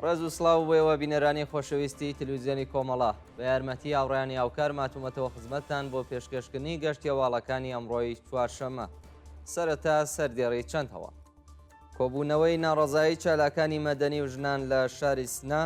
ڕێز و سڵاو بۆ ئێوە بینەرانی خۆشەویستی تلویزیۆنی کۆمەڵە، بە یارمەتی هاوڕێیانی هاوکار ماتوومەتەوە خزمەتتان بۆ پێشکەشکردنی گەشتی هەواڵەکانی ئەمڕۆی چوارشەممە. سەرەتا سەردێڕی چەند هەواڵ. کۆبوونەوەی ناڕەزایی چالاکانی مەدەنی و ژنان لە شاری سنە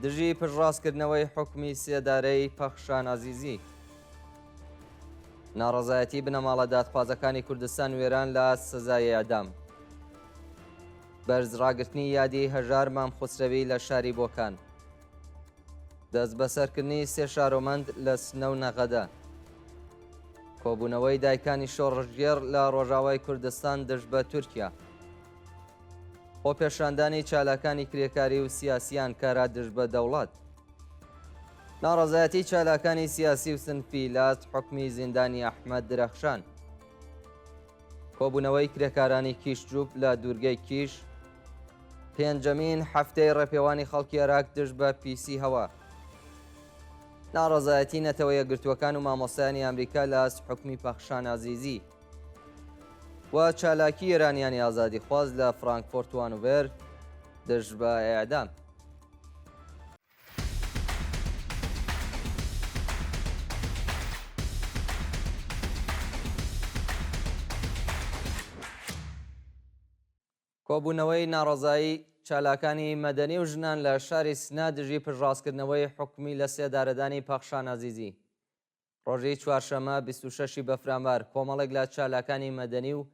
دژی پشتڕاستکردنەوەی حوکمی سێدارەی پەخشان عەزیزی. ناڕەزایەتی بنەماڵە دادخوازەکانی کوردستان و ئێران لە ئاست سزای ئێعدام. بەرز ڕاگرتنی یادی هەژار مام خوسرەوی لە شاری بۆکان. دەستبەسەرکردنی سێ شارۆمەند لە سنە و نەغەدە. کۆبوونەوەی دایکانی شۆڕشگێڕ لە ڕۆژاوای کوردستان دژ بە تورکیا. خۆپێشاندانی چالاکانی کرێکاری و سیاسی ئانکارا دژ بە دەوڵەت. ناڕەزایەتی چالاکانی سیاسی و سنفی لە ئاست حوکمی زیندانی ئەحمەد درەخشان. کۆبوونەوەی کرێکارانی کیش جوب لە دوورگەی کیش. پێنجەمین هەفتەی ڕێپێوانی خەڵکی ئەراک دژ بە پیسی هەوا. ناڕەزایەتی نەتەوە یەکگرتووەکان و مامۆستایانی ئەمریکا لە ئاست حوکمی پەخشان عەزیزی و چالاکی ئێرانیانی ئازادیخواز لە فرانکفۆرت و هانوڤێر دژ بە ئێعدام. کۆبوونەوەی ناڕەزایی چالاکانی مەدەنی و ژنان لە شاری سنە دژی پشتڕاستکردنەوەی حوکمی لەسێدارەدانی پەخشان عەزیزی. ڕۆژی چوارشەممە 26 ی بەفرانبار کۆمەڵێک لە چالاکانی مەدەنی و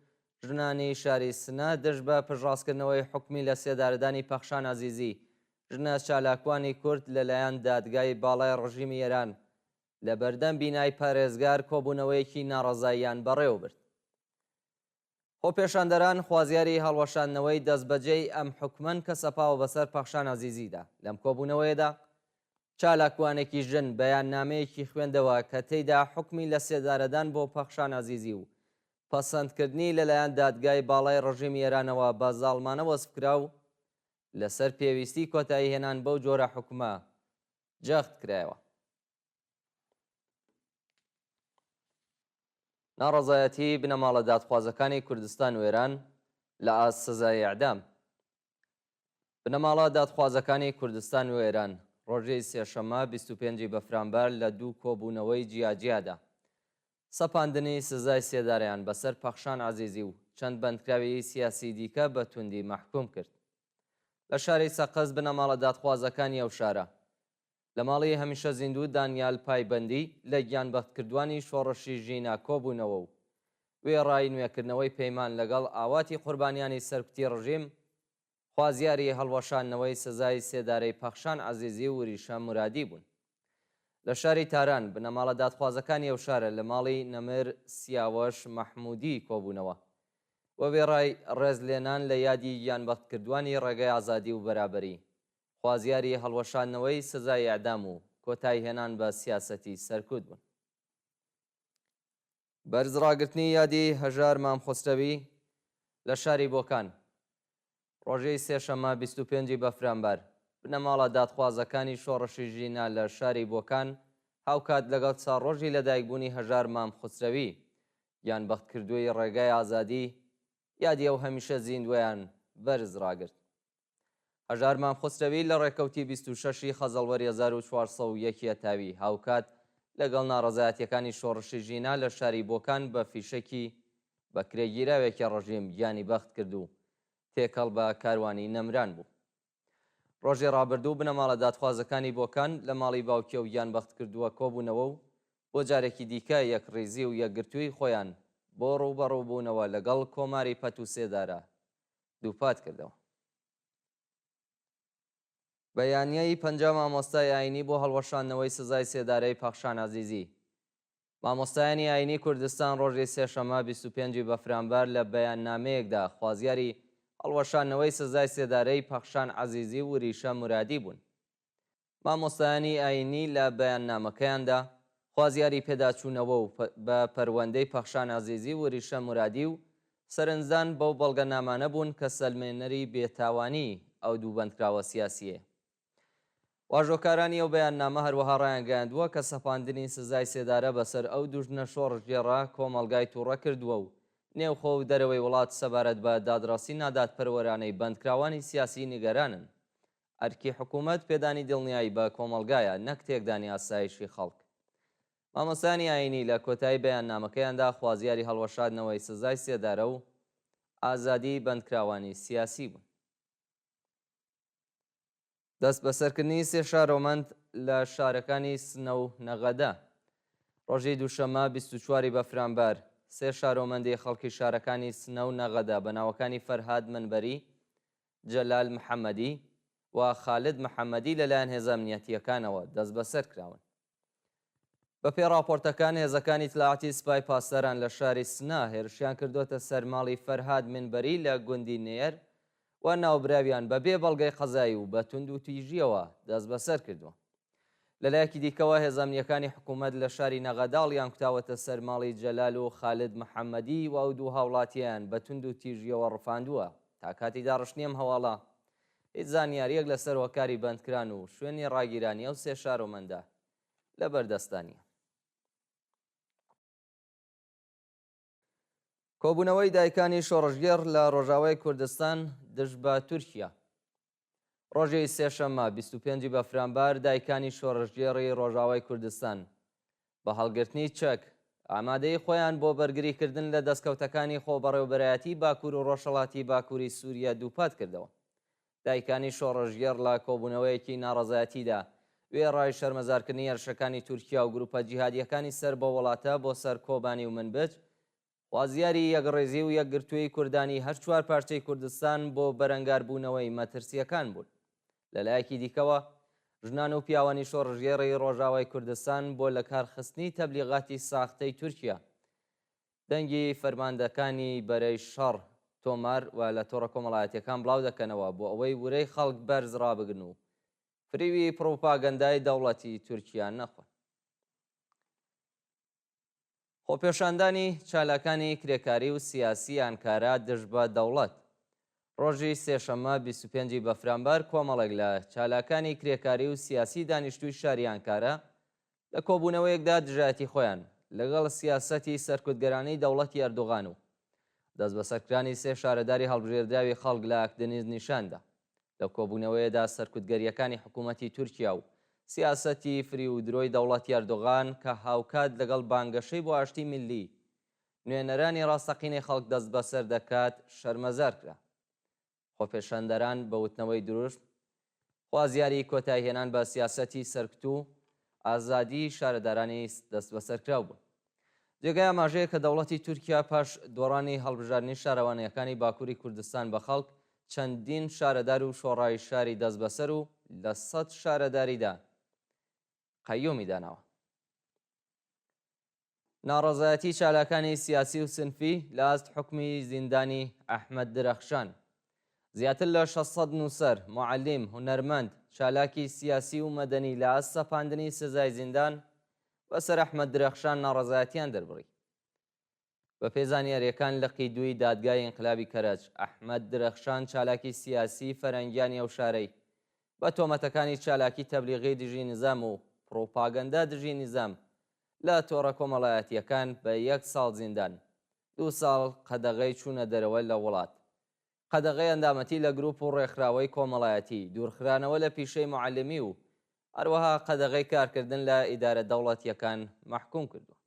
ژنانی شاری سنە دژ بە پشتڕاستکردنەوەی حوکمی لەسێدارەدانی پەخشان عەزیزی ژنە چالاکوانی کورد لەلایەن دادگای باڵای ڕژیمی ئێران لە بەردەم بینای پارێزگار کۆبوونەوەیەکی ناڕەزاییان بەڕێوەبرد. خۆپێشاندەران خوازیاری هەڵوەشاندنەوەی دەستبەجێی ئەم حوکمەن کە سەپاوە بەسەر پەخشان عەزیزیدا. لەم کۆبوونەوەیەدا چالاکوانێکی ژن بەیاننامەیەکی خوێندەوە کە تێیدا حوکمی لەسێدارەدان بۆ پەخشان عەزیزی و پەسەندکردنی لەلایەن دادگای باڵای ڕژیمی ئێرانەوە بە زاڵمانە وەسفکرا و لەسەر پێویستی کۆتاییهێنان بەو جۆرە حوکمە جەخت کرایەوە. ناڕەزایەتیی بنەماڵە دادخوازەکانی کوردستان و ئێران لە ئاست سزای ئێعدام. بنەماڵە دادخوازەکانی کوردستان و ئێران ڕۆژی سێشەممە 25 ی بەفرانبار لە دوو کۆبوونەوەی جیاجیادا سەپاندنی سزای سێدارەیان بەسەر پەخشان عەزیزی و چەند بەندکراوی سیاسی دیکە بە توندی مەحکووم کرد. لە شاری سەقز بنەماڵە دادخوازەکانی ئەو شارە لە ماڵی هەمیشە زیندوو دانیال پایبەندی لە گیانبەختکردووانی شۆڕشی ژینا کۆبوونەوە و وێڕای نوێکردنەوەی پەیمان لەگەڵ ئاواتی قوربانیانی سەرکوتی ڕژیم، خوازیاری هەڵوەشاندنەوەی سزای سێدارەی پەخشان عەزیزی و وریشە مورادی بوون. لە شاری تاران، بنەماڵە دادخوازەکانی ئەو شارە لە ماڵی نەمر سیاوەش مەحموودی کۆبوونەوە و وێڕای ڕێزلێنان لە یادی گیانبەختکردووانی ڕێگای ئازادی و بەرابەری، خوازیاری هەڵوەشاندنەوەی سزای ئێعدام و کۆتاییهێنان بە سیاسەتی سەرکوت بوون. بەرز ڕاگرتنی یادی هەژار مام خوسرەوی لە شاری بۆکان ڕۆژی سێشەممە 25 ی بەفرانبار بنەماڵە دادخوازەکانی شۆڕشی ژینا لە شاری بۆکان هاوکات لەگەڵ ساڵڕۆژی لەدایکبوونی هەژار مام خوسرەوی گیانبەختکردووی ڕێگای ئازادی یادی ئەو هەمیشە زیندووەیان بەرز ڕاگرت. هەژار مام خوسرەوی لە ڕێکەوتی 26 ی خەزەڵوەری 1401 ی هەتاوی هاوکات لەگەڵ ناڕەزایەتییەکانی شۆڕشی ژینا لە شاری بۆکان بە فیشەکی بەکرێگیراوێکی ڕژیم گیانی بەخت کرد و تێکەڵ بە کاروانی نەمران بوو. ڕۆژی ڕابردوو بنەماڵە دادخوازەکانی بۆکان لە ماڵی باوکی ئەو گیانبەختکردووە کۆبوونەوە و بۆ جارێکی دیکە یەکڕیزی و یەکگرتوویی خۆیان بۆ ڕووبەڕووبوونەوە لەگەڵ کۆماری پەت و سێدارە دووپات کردەوە. بەیانیی 50 مامۆستای ئایینی بۆ هەڵوەشاندنەوەی سزای سێدارەی پەخشان عەزیزی مامۆستایانی ئایینی کوردستان ڕۆژی سێشەممە 25 ی بەفرانبار لە بەیاننامەیەکدا خوازیاری هەڵوەشاندنەوەی سزای سێدارەی پەخشان عەزیزی و وریشە مورادی بوون. مامۆستایانی ئایینی لە بەیاننامەکەیاندا خوازیاری پێداچوونەوە و بە پەروەندەی پەخشان عەزیزی و وریشە مورادی و سەرنجدان بەو بەڵگەنامانە بوون کە سەلمێنەری بێتاوانیی ئەو دوو بەندکراوە سیاسییەیە. واژۆکارانی ئەو بەیاننامە هەروەها ڕایانگەیاندووە کە سەپاندنی سزای سێدارە بەسەر ئەو دوو ژنە شۆڕشگێڕە کۆمەڵگای تووڕە کردووە و نێوخۆ و دەرەوەی وڵات سەبارەت بە دادڕەسی نادادپەروەرانەی بەندکراوانی سیاسی نیگەرانن. ئەرکی حکوومەت پێدانی دڵنیایی بە کۆمەڵگایە نەک تێکدانی ئاسایشی خەڵک. مامۆستایانی ئایینی لە کۆتایی بەیاننامەکەیاندا خوازیاری هەڵوەشاندنەوەی سزای سێدارە و ئازادیی بەندکراوانی سیاسی بوون. دەستبەسەرکردنی سێ شارۆمەند لە شارەکانی سنە و نەغەدە. ڕۆژی دووشەممە 24 ی بەفرانبار، سێ شارۆمەندی خەڵکی شارەکانی سنە و نەغەدە بە ناوەکانی فەرهاد منبەری، جەلال محەمەدی و خالد محەمەدی لەلایەن هێزە ئەمنیەتییەکانەوە دەستبەسەر کراون. بەپێی ڕاپۆرتەکان، هێزەکانی ئیتلاعاتی سپای پاسداران لە شاری سنە هێرشیان کردۆتە سەر ماڵی فەرهاد منبەری لە گوندی نێر و ناوبراویان بە بێ بەڵگەی قەزایی و بە توندوتیژییەوە دەستبەسەر کردووە. لەلایەکی دیکەوە هێزە ئەمنییەکانی حکوومەت لە شاری نەغەدە هەڵیانکوتاوەتە سەر ماڵی جەلال و خالد محەممەدی و ئەو دوو هاوڵاتییەیان بە توندوتیژییەوە ڕفاندووە. تا کاتی داڕشتنی ئەم هەواڵە هیچ زانیارییەک لەسەر هۆکاری بەندکران و شوێنی ڕاگیرانی ئەو سێ شارۆمەندە لەبەردەستدا نییە. کۆبوونەوەی دایکانی شۆڕشگێڕ لە ڕۆژاوای کوردستان دژ بە تورکیا. ڕۆژی سێشەممە 25 بەفرانبار دایکانی شۆڕشگێڕی ڕۆژاوای کوردستان بە هەڵگرتنی چەک، ئامادەیی خۆیان بۆ بەرگریکردن لە دەستکەوتەکانی خۆبەڕێوبەرایەتی باکوور و ڕۆژهەڵاتی باکووری سووریە دووپات کردەوە. دایکانی شۆڕشگێڕ لە کۆبوونەوەیەکی ناڕەزایەتیدا، وێڕای شەرمەزارکردنی هێرشەکانی تورکیا و گرووپە جیهادییەکانی سەر بەو وڵاتە بۆ سەر کۆبانی و منبج، خوازیاری یەکڕیزی و یەکگرتوویی کوردانی هەر چوار پارچەی کوردستان بۆ بەرەنگاربوونەوەی مەترسییەکان بوون. لەلایەکی دیکەوە، ژنان و پیاوانی شۆڕشگێڕی ڕۆژاوای کوردستان بۆ لەکارخستنی تەبلیغاتی ساختەی تورکیا، دەنگی فەرماندەکانی بەرەی شەڕ تۆمار و لە تۆڕە کۆمەڵایەتییەکان بڵاو دەکەنەوە بۆ ئەوەی ورەی خەڵک بەرز ڕابگرن و فریوی پڕوپاگەندای دەوڵەتی تورکیا نەخۆن. خۆپێشاندانی چالاکانی کرێکاری و سیاسی ئانکارا دژ بە دەوڵەت. ڕۆژی سێشەممە 25 ی بەفرانبار کۆمەڵێک لە چالاکانی کرێکاری و سیاسی دانیشتووی شاری ئانکارا لە کۆبوونەوەیەکدا دژایەتی خۆیان لەگەڵ سیاسەتی سەرکوتگەرانەی دەوڵەتی ئەردوغان و دەستبەسەرکرانی سێ شارەداری هەڵبژێردراوی خەڵک لە ئاکدەنیز نیشاندا. لەو کۆبوونەوەیەدا سەرکوتگەرییەکانی حکوومەتی تورکیا و سیاسەتی فریو و درۆی دەوڵەتی ئەردۆغان کە هاوکات لەگەڵ بانگەشەی بۆ ئاشتی میللی نوێنەرانی ڕاستەقینەی خەڵک دەستبەسەر دەکات شەرمەزار کرا. خۆپێشاندەران بە وتنەوەی دروشم خوازیاری کۆتاییهێنان بە سیاسەتی سەرکوت و ئازادیی شارەدارانی دەستبەسەرکراو بوون. جێگای ئاماژەیە کە دەوڵەتی تورکیا پاش دۆڕانی هەڵبژاردنی شارەوانییەکانی باکووری کوردستان بە خەڵک، چەندین شارەدار و شۆڕای شاری دەستبەسەر و لە سەد شارەداریدا قەیومی داناوە. ناڕەزایەتی چالاکانی سیاسی و سنفی لە ئاست حوکمی زیندانی ئەحمەد درەخشان. زیاتر لە 600 نووسەر، موعەلیم، هونەرمەند، چالاکی سیاسی و مەدەنی لە ئاست سەپاندنی سزای زیندان بەسەر ئەحمەد درەخشان ناڕەزایەتیان دەربڕی. بەپێی زانیارییەکان لقی دووی دادگای ئینقلابی کەرەج، ئەحمەد درەخشان چالاکی سیاسیی فەرەنگیانی ئەو شارەی بە تۆمەتەکانی چالاکی تەبلیغی دژی نیزام و پڕوپاگەندە دژی نیزام لە تۆڕە کۆمەڵایەتییەکان بە یەک ساڵ زیندان، دوو ساڵ قەدەغەی چوونە دەرەوە لە وڵات، قەدەغەی ئەندامەتی لە گروپ و ڕێکخراوەی کۆمەڵایەتی، دوورخرانەوە لە پیشەی موعەلیمی و هەروەها قەدەغەی کارکردن لە ئیدارە دەوڵەتییەکان مەحکووم کردووە.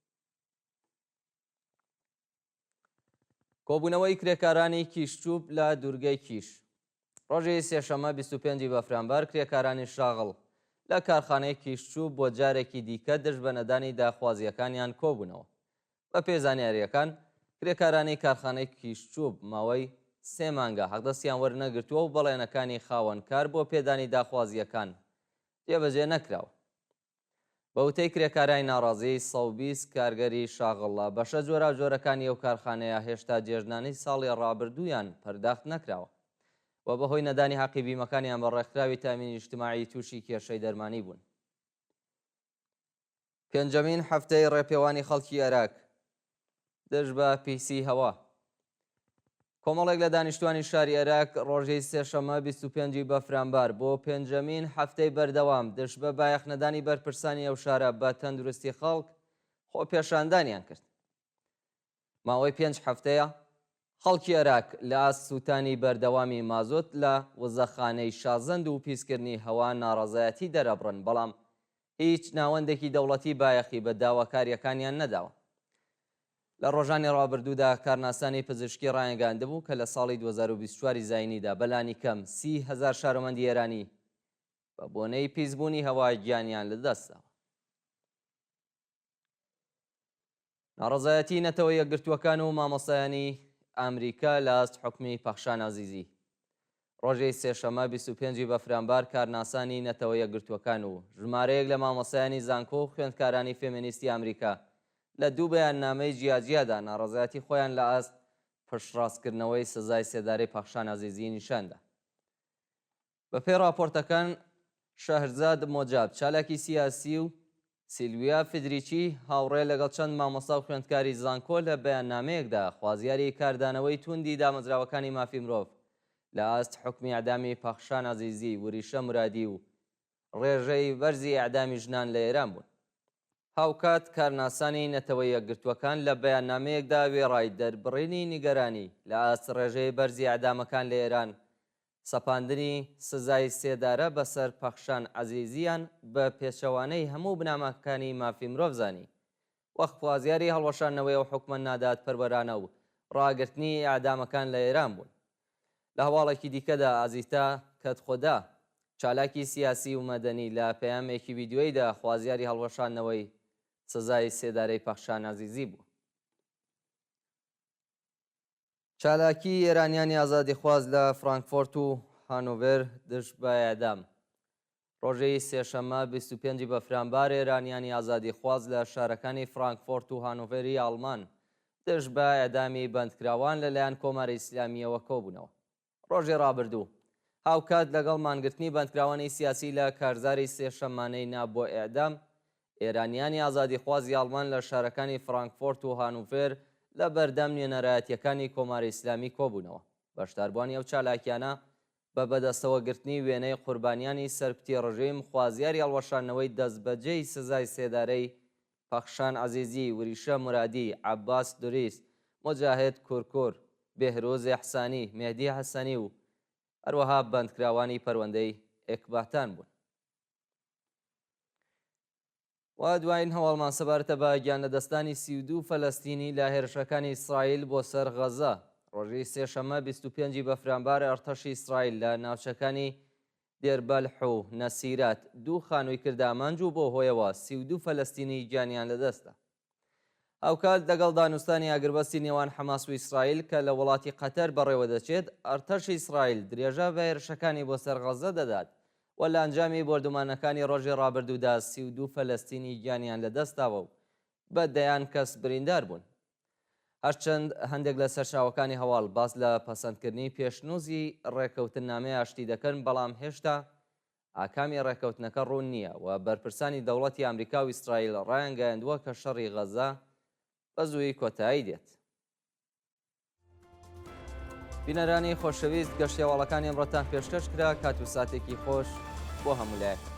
کۆبوونەوەی کرێکارانی کیشچوب لە دوورگەی کیش. ڕۆژی سێشەممە 25 ی بەفرانبار کرێکارانی شاغڵ لە کارخانەی کیشچوب بۆ جارێکی دیکە دژ بە نەدانی داخوازییەکانیان کۆبوونەوە. بەپێی زانیارییەکان، کرێکارانی کارخانەی کیشچوب ماوەی سێ مانگە حەقدەستیان وەرنەگرتووە و بەڵێنەکانی خاوەنکار بۆ پێدانی داخوازییەکان جێبەجێ نەکراوە. بە وتەی کرێکارانی ناڕازی، 120 کارگەری شاغڵ لە بەشە جۆراوجۆرەکانی ئەو کارخانەیە هێشتا جێژنانەی ساڵی ڕابردوویان پەرداخت نەکراوە و بەهۆی نەدانی حەقی بیمەکانیان بە ڕێکخراوی تامینی ئیجتماعی تووشی کێشەی دەرمانی بوون. پێنجەمین هەفتەی ڕێپێوانی خەڵکی ئەراک دژ بە پیسی هەوا. کۆمەڵێک لە دانیشتوانی شاری ئەراک ڕۆژی سێشەممە 25 ی بەفرانبار بۆ پێنجەمین هەفتەی بەردەوام دژ بە بایەخنەدانی بەرپرسانی ئەو شارە بە تەندروستی خەڵک خۆپێشاندانیان کرد. ماوەی پێنج هەفتەیە. خەڵکی ئەراک لە ئاست سووتانی بەردەوامی مازۆت لە وزەخانەی شازەند و پیسکردنی هەوا ناڕەزایەتی دەرئەبڕن، بەڵام هیچ ناوەندێکی دەوڵەتی بایەخی بە داواکارییەکانیان نەداوە. لە ڕۆژانی ڕابردوودا کارناسانی پزیشکی ڕایانگەیاندبوو کە لە ساڵی 2024 ی زایینیدا بە لانیکەم 30 هەزار شارۆمەندی ئێرانی بە بۆنەی پیسبوونی هەوا گیانیان لەدەستداوە. ناڕەزایەتی نەتەوە یەکگرتووەکان و مامۆستایانی ئامریکا لە ئاست حوکمی پەخشان عەزیزی. ڕۆژی سێشەممە 25 ی بەفرانبار کارناسانی نەتەوە یەکگرتووەکان و ژمارەیەک لە مامۆستایانی زانکۆ و خوێندکارانی فێمێنیستی ئامریکا لە دوو بەیاننامەی جیاجیادا ناڕەزایەتی خۆیان لە ئاست پشتڕاستکردنەوەی سزای سێدارەی پەخشان عەزیزی نیشان دا. بەپێی ڕاپۆرتەکان، شەهرزاد مۆجاب، چالاکی سیاسی و سیلویا فدریچی هاوڕێ لەگەڵ چەند مامۆستا و خوێندکاری زانکۆ لە بەیاننامەیەکدا خوازیاری کاردانەوەی تووندی دامەزراوەکانی مافی مرۆڤ لە ئاست حوکمی ئێعدامی پەخشان عەزیزی، وریشە مورادی و ڕێژەی بەرزی ئێعدامی ژنان لە ئێران بوون. هاوکات کارناسانی نەتەوە یەکگرتووەکان لە بەیاننامەیەکدا وێڕای دەربڕینی نیگەرانی لە ئاست ڕێژەی بەرزی ئێعدامەکان لە ئێران، سەپاندنی سزای سێدارە بەسەر پەخشان عەزیزییان بە پێچەوانەی هەموو بناماکانی مافی مرۆڤ زانی و خوازیاری هەڵوەشاندنەوەی ئەو حوکمە نادادپەروەرانە و ڕاگرتنی ئێعدامەکان لە ئێران بوون. لە هەواڵێکی دیکەدا ئازیتا کەدخودا، چالاکی سیاسی و مەدەنی لە پەیامێکی ڤیدیۆییدا خوازیاری هەڵوەشاندنەوەی سزای سێدارەی پەخشان عەزیزی بوو. چالاکیی ئێرانیانی ئازادیخواز لە فرانکفۆرت و هانۆڤێر دژ بە ئێعدام. ڕۆژی سێشەممە 25 ی بەفرانبار ئێرانیانی ئازادیخواز لە شارەکانی فرانکفۆرت و هانۆڤێری ئاڵمان دژ بە ئێعدامی بەندکراوان لە لایەن کۆماری ئیسلامییەوە کۆبوونەوە. ڕۆژی ڕابردوو، هاوکات لەگەڵ مانگرتنی بەندکراوانی سیاسی لە کارزاری سێشەممانەی نا بۆ ئێعدام، ئێرانیانی ئازادیخوازی ئاڵمان لە شارەکانی فرانکفۆرت و هانوڤێر لە بەردەم نوێنەرایەتییەکانی کۆماری ئیسلامی کۆبوونەوە. بەشداربووانی ئەو چالاکییانە بە بەدەستەوەگرتنی وێنەی قوربانیانی سەرکوتی ڕژیم خوازیاری هەڵوەشاندنەوەی دەستبەجێی سزای سێدارەی پەخشان عەزیزی، وریشە مورادی، عەباس دوریس، موجاهد کورکور، بێهروز ئێحسانی، مێهدی حەسەنی و هەروەها بەندکراوانی پەروەندەی ئێکباتان بوون. و دوایین هەواڵمان سەبارەتە بە گیانلەدەستدانی 32 فەلەستینی لە هێرشەکانی ئیسرائیل بۆ سەر غەزە. ڕۆژی سێشەممە 25 ی بەفرانبار ئەرتەشی ئیسرائیل لە ناوچەکانی دێربەلح و نەسیرات دوو خانووی کردە ئامانج و بەو هۆیەوە 32 فەلەستینی گیانیان لەدەستدا. هاوکات لەگەڵ دانوستانی ئاگربەستی نێوان حەماس و ئیسرائیل کە لە وڵاتی قەتەر بەڕێوەدەچێت، ئەرتەشی ئیسرائیل درێژە بە هێرشەکانی بۆ سەر غەززە دەدات و لە ئەنجامی بۆردومانەکانی ڕۆژی ڕابردوودا 32 فەلەستینی گیانیان لەدەستداوە و بە دەیان کەس بریندار بوون. هەرچەند هەندێک لە سەرچاوەکانی هەواڵ باس لە پەسەندکردنی پێشنووسی ڕێککەوتننامەی ئاشتی دەکەن، بەڵام هێشتا ئاکامی ڕێککەوتنەکە ڕوون نییە و بەرپرسانی دەوڵەتی ئامریکا و ئیسرائیل ڕایانگەیاندووە کە شەڕی غەززە بە زوویی کۆتایی دێت. بینەرانی خۆشەویست گەشتیاواڵەکانی ئەمڕۆتان پێشکەش کرا، کات و ساتێکی خۆش بۆ هەموو لایەک.